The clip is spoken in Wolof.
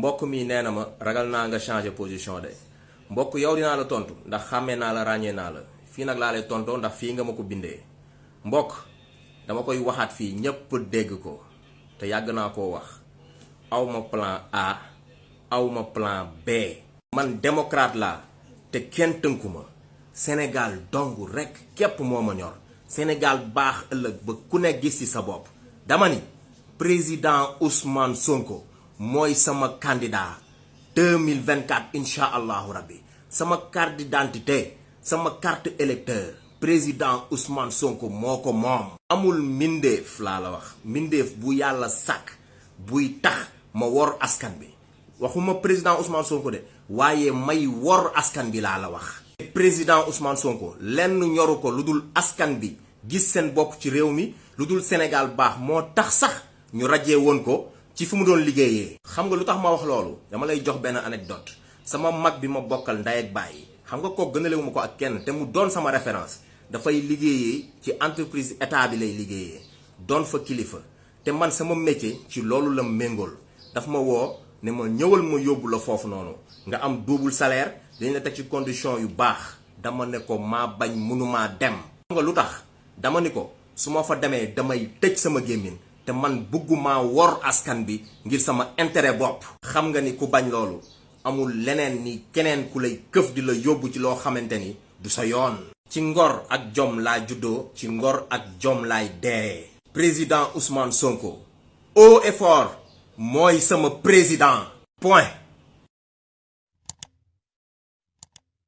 mbokk mi nee na ma ragal naa nga changer position de mbokk yow dinaa la tontu ndax xàmmee naa la ràññee naa la fii nag laa lay tontoo ndax fii nga ma ko bindee mbokk dama koy waxaat fii ñépp dégg ko te yàgg naa koo wax awma plan A awma plan B. man démocrate laa te kenn tënku ma Sénégal dong rekk képp moo ma ñor Sénégal baax ëllëg ba ku ne gis ci sa bopp dama ni président Ousmane Sonko mooy sama candidat 2024 incha allahu rabbi sama carte d'identité sama carte électeur président Ousmane Sonko moo ko moom. amul mbindeef laa la wax mbindeef bu yàlla sàkk buy tax ma wor askan bi waxuma président Ousmane Sonko de waaye may wor askan bi laa la wax. président Ousmane Sonko lenn ñoru ko lu dul askan bi gis seen bopp ci réew mi lu dul Sénégal baax moo tax sax ñu rajee woon ko ci fu mu doon liggéeyee. xam nga lu tax ma wax loolu dama lay jox benn anecdote sama mag bi ma bokkal ndey ak baay xam nga kooku gënalewuma ko ak kenn te mu doon sama référence dafay liggéeyee ci entreprise état bi lay liggéeyee doon fa kilifa te man sama métier ci loolu la méngool daf ma woo ne ma ñëwal ma yóbbu la foofu noonu nga am double salaire dañ la teg ci condition yu baax dama ne ko maa bañ mënumaa dem. xam nga lu tax dama ni ko su ma fa demee damay tëj sama gémmiñ te man bëgguma wor askan bi ngir sama intérêt bopp. xam nga ni ku bañ loolu amul leneen ni keneen ku lay këf di la yóbbu ci loo xamante ni du sa yoon. ci ngor ak jom laa juddoo ci ngor ak jom laay dee. président Ousmane Sonko haut et fort mooy sama président point.